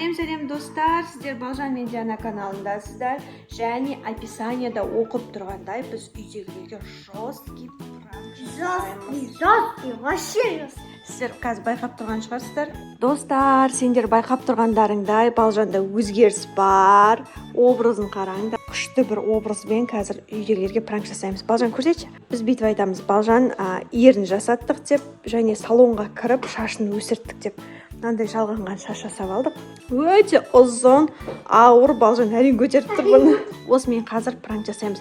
Сәлем, сәлем, достар! Сіздер Балжан мен Диана каналындасыздар және описанияда оқып тұрғандай, біз үйдегілерге жесткий пранк Жесткий, жесткий, вообще жесткий. Сіздер қазір байқап тұрған шығарсыздар. Достар, сендер байқап тұрғандарыңдай, Балжанда өзгеріс бар. Образын қараңдар, күшті бір образбен қазір үйдегілерге пранк жасаймыз. Балжан, көрсетші. Біз бүйтіп айтамыз: Балжан ерін жасаттық деп және салонға кіріп, шашын өсірттік деп. Мынандай жалғанған шаш жасап алдық, өте ұзын, ауыр. Балжан әрең көтеріп тұр бұны. Осымен қазір пранк жасаймыз.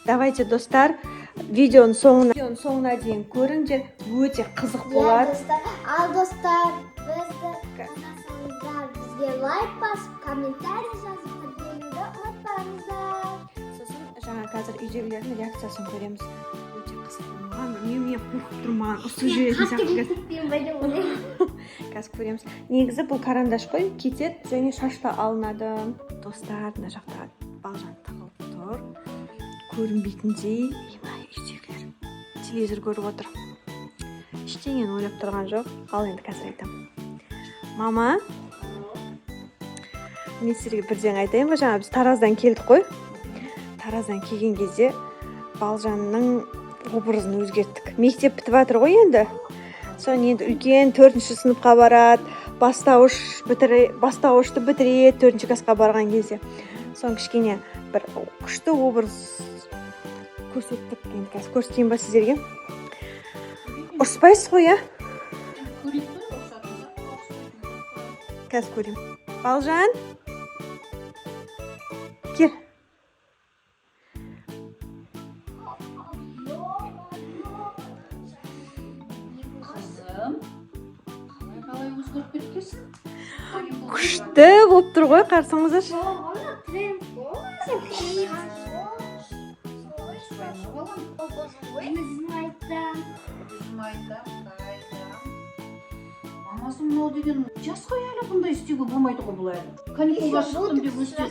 Давайте, достар, видеоның соңына дейін көріңдер, өте қызық Иә, болады. Достар, ал достар, бізді қолдасаңыздар, бізге лайк басып, комментарий жазып, тіркелуді ұмытпаңыздар. Сосын жаңа қазір үйдегілердің реакциясын көреміз, өте қызық. Маған, білмеймін, мен қорқып тұрмын, маған ұрсып жіберетін сияқты қазір. Кетпеймін ба деп ойлаймын. Қазір көреміз. Негізі бұл карандаш қой, кетеді және шаш та алынады. Достар, мына жақта Балжан тығылып тұр көрінбейтіндей, и мына үйдегілер телевизор көріп отыр, ештеңені ойлап тұрған жоқ. Ал енді қазір айтамын. Мама, мен сіздерге бірдеңе айтайын ба? Жаңа біз Тараздан келдік қой. Тараздан келген кезде Балжанның образын өзгерттік. Мектеп бітіп жатыр ғой енді, соны енді үлкен төртінші сыныпқа барады, бастауыш бітіре, бастауышты бітіреді төртінші классқа барған кезде. Соны кішкене бір күшті образ көрсеттік. Енді қазір көрсетейін ба сіздерге? Ұрыспайсыз ғой, иә? Көрейік қой, ұрысатын. Қазір көремін. Балжан, кел. Қызым, қалай, қалай өзгеріп кеткенсің? Күшті болып тұр ғой, қарасаңыздаршы. Жоқ, ана тренд қой. Сен. Балам. Өзім айтам. Өзім айтам, қайдам. Мамасы, мынау деген жас қой әлі, бұндай істеуге болмайды ғой. Бұл әлі каникулға шықтым деп өсті.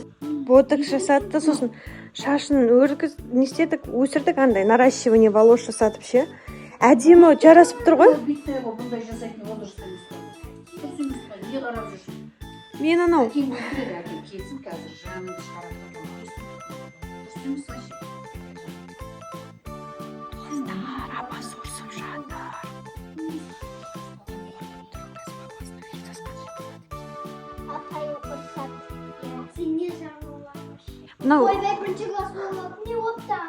Ботокс жасатты, сосын шашын өргіз, не істедік, өсірдік, андай наращивание волос жасатып ше, әдемі жарасып тұр ғой. Бүйтпей ғой, бұндай жасайтын возраст емес қой, дұрыс емес қой. Не қарап жүрсің? Мен анау Әкең өлтіреді, әкең келсін қазір, жаныңды шығарады. Дұрыс емес вообще. Достар, апасы ұрсып жатыр. Апай ұрсады. Сен не жаңылған? Мынау Ойбай, бірінші класс болады. Не отта?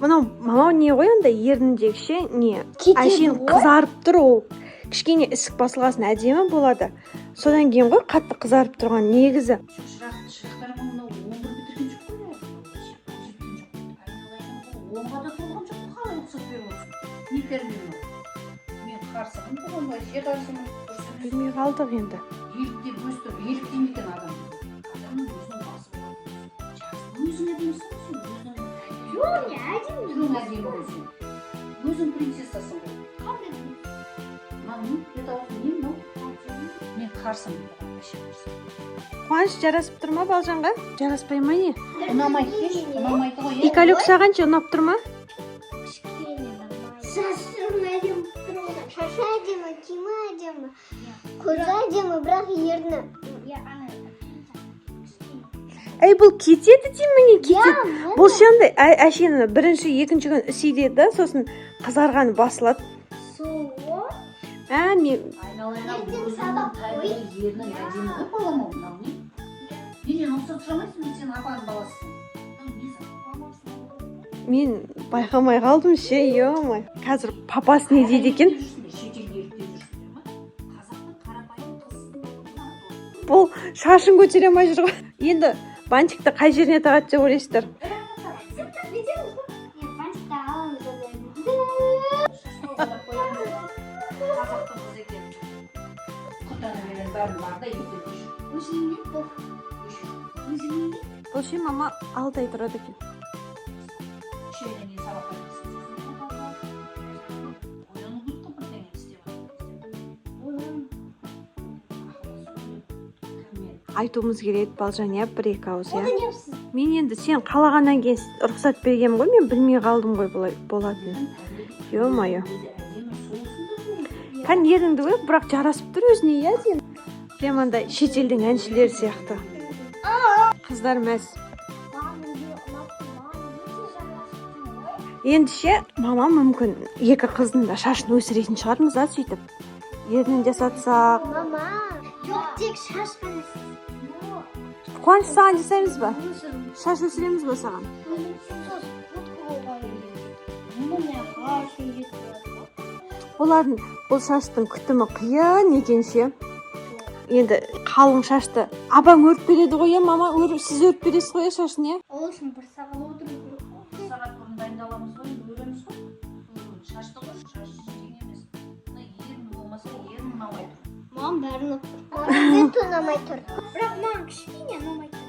Мынау, мамау, не ғой, андай ерніндегі ше, не? Кетеді Әшейін ғой. қызарып тұр ол. Кішкене ісік басылғасын әдемі болады, содан кейін ғой қатты қызарып тұрған негізі. Шырақ, шырақтарым, мынау 11 бітірген жоқ қой әлі, жеткен жоқ, айналайын ғой, 10-ға да толған жоқ қой. Қалай рұқсат беріп отырсың? Не тәрбие мынау? Мен қарсымын бұған, вообще қарсымын, дұрыс емес. Білмей қалдық енді. Еліктеп өстіріп, еліктейді екен адам. Адамның өзінің басы болады. Жас, өзің әдемісің ғой сен, өзің. Жоқ, не әдемі. Түрің әдемі ғой сен, өзің принцессасың ғой. Қандай? Мынау не, бет аузың не мынау? Мен қарсымын бұған, вообще қарсымын. Қуаныш, жарасып тұр ма Балжанға? Жараспай ма, не? Ұнамайды деші, ұнамайды ғой, иә. Икалюк, саған ше, ұнап тұр ма? Кішкене нормально. Шашым әдемі тұр ғой. Шашы әдемі, киімі әдемі. Көзі әдемі, бірақ ерні. Әй, бұл кетеді деймін, не кетеді. Иә. Бұл ше, андай әшейін бірінші, екінші күн ісиді да, сосын қызарғаны басылады. Сол ғой. Ә, мен Айналайын ау, Ертең өзіңнің сабақ табиғи ернің әдемі ғой, балам ау. Мынау не? Менен рұқсат сұрамайсың ба? Сен апаның баласысың. Мынау не зат? Мен байқамай қалдым ше, е мое. Қазір папасы не дейді екен? Еліктеп жүрсіңдер, шетелге еліктеп жүрсіңдер ма? Қазақтың қарапайым қызы. Бұл шашын көтере алмай жүр ғой. Енді бантикті қай жеріне тағады деп ойлайсыздар? Бүйтеміз ғой. Нет, бантикті аламыз онда. Шашын қадап қоямыз. Қазақтың қызы екен. Құтаны бәрін бар да, ертең өшір. Өшірмейді бұл. Өшір. Өшірмейді. Бұл ше, мама, 6 ай тұрады екен. 3 айдан кейін сабаққа кірсін, сосын ояну керек қой, бірдеңе істеп жатқан. Кіммен? Айтуымыз керек, Балжан, иә, бір екі ауыз, иә. Оны не? Мен енді сен қалағаннан кейін рұқсат бергенмін ғой, мен білмей қалдым ғой бұлай болатынын. Е мое. Өзі әдемі, сұлусың да ғой. Кән, ерінді ғой, бірақ жарасып тұр өзіне, иә, сен. Прям андай шетелдің әншілері сияқты. Қыздар мәз. Маған неге ұнап тұр? Маған өте жарасып тұр ғой. Енді ше, мама, мүмкін, екі қыздың да шашын өсіретін шығармыз а, сөйтіп ернін жасатсақ. Мама, жоқ, тек шаш қана. Қуаныш, саған жасаймыз ба, шаш өсіреміз ба саған? Міне, шашын жетіп. Олардың бұл шаштың күтімі қиын екен ше. Енді қалың шашты апаң өріп береді ғой, иә, мама? Сіз өріп бересіз ғой, иә, шашын, иә? Ол үшін бір сағат отыру керек қой. Бір сағат бұрын дайындаламыз ғой енді, өреміз ғой. Шашты ғой, шаш ештеңе емес. Мына ерін болмаса, ерін ұнамай тұр. Маған бәрі ұнап тұр. Маған бет ұнамай тұр. Бірақ маған кішкене ұнамай тұр.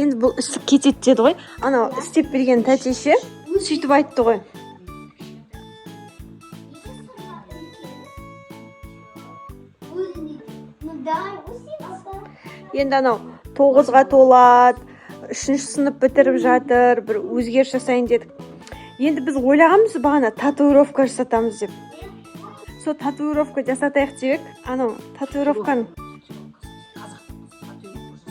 Енді бұл ісік кетеді деді ғой анау істеп берген тәте ше, сөйтіп айтты ғой. Өзіне. Ну давай, өсейін. Енді анау 9-ға толады, үшінші сынып бітіріп жатыр, бір өзгеріс жасайын дедік. Енді біз ойлағанбыз бағана татуировка жасатамыз деп. Сол татуировка жасатайық деп едік. Анау татуировканы Қазақтың қызы татуировка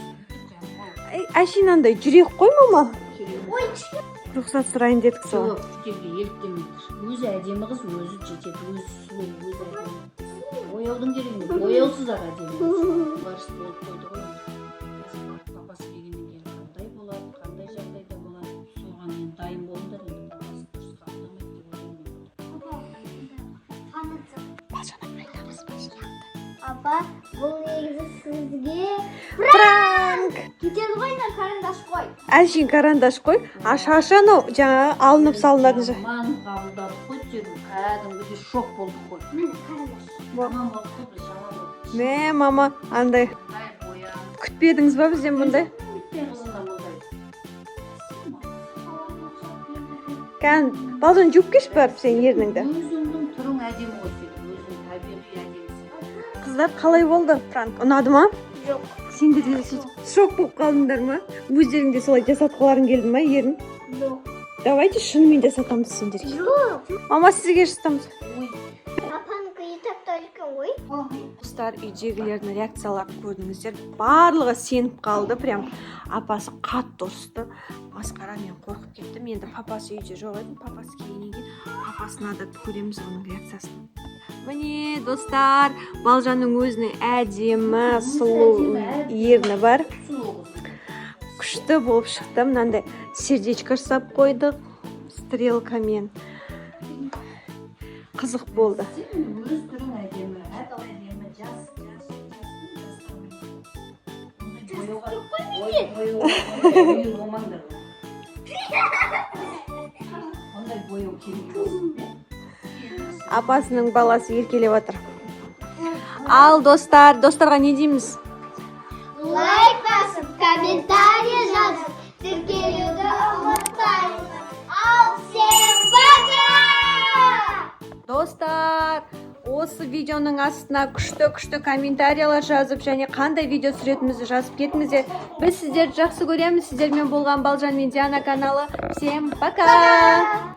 жасайды. Әй, әшейін андай жүрек қой, мама. Ой, кішкене. Рұқсат сұрайын дедік соған. Жоқ, шетелге еліктемеңдер. Өзі әдемі қыз, өзі жетеді, өзі сұлу, өзі әдемі. Бояудың керегі не? Бояусыз ақ әдемі қыз. Барыс болып қойды ғой енді. Қазір папасы келгеннен кейін қандай болады, қандай жағдайда болады, соған енді дайын болыңдар енді, папасы дұрыс қабылдамайды деп ойлаймын мен. Балжан, айтамыз. Апа, бұл негізі сізге Пранк. кетеді ғой, мына карандаш қой. Әшейін карандаш қой, а шашы анау жаңағы алынып салынатын Жаман қабылдадық қой тегін, кәдімгідей шок болдық қой. Міне, карандаш. Жаман болдық қой біз, жаман болдық. Мә, мама, андай Мындай боян. күтпедіңіз ба бізден бұндай? Бітпей қызынан мұндай. Кән, Балжан, жуып келші барып сен ерніңді. Өзіңнің түрің әдемі ғой сенің, өзің табиғи әдемісің. Қыздар, қалай болды пранк, ұнады ма? Жоқ. Сендер де сөйтіп шок болып қалдыңдар ма? Өздерің де солай жасатқыларың келді ма ерін? Жоқ. Давайте шынымен жасатамыз сендерге. Жоқ. Мама, сізге жасатамыз. Ой, Апанікі и так та үлкен ғой. Достар, үйдегілердің реакцияларын көрдіңіздер, барлығы сеніп қалды прям. Апасы қатты ұрысты, масқара, мен қорқып кеттім. Енді папасы үйде жоқ еді, папасы келгеннен кейін папасына да көреміз оның реакциясын. Міне, достар, Балжанның өзінің әдемі, сұлу ерні бар. Сұлу қыз. Күшті болып шықты. Мынандай сердечко жасап қойдық стрелкамен, қызық болды. Сен өз түрің әдемі, әп әдемі, жас, жас, жастың жастығымен. Ондай бояуға, бояу болмаңдар. Ондай бояу керек емес. Апасының баласы еркелеп жатыр. Ал достар, достарға не дейміз? Лайк басып, комментарий жазып, тіркелуді ұмытпаңыздар. Ал всем пока! Достар, осы видеоның астына күшті күшті комментариялар жазып және қандай видео түсіретінімізді жазып кетіңіздер. Біз сіздерді жақсы көреміз. Сіздермен болған Балжан мен Диана каналы. Всем пока!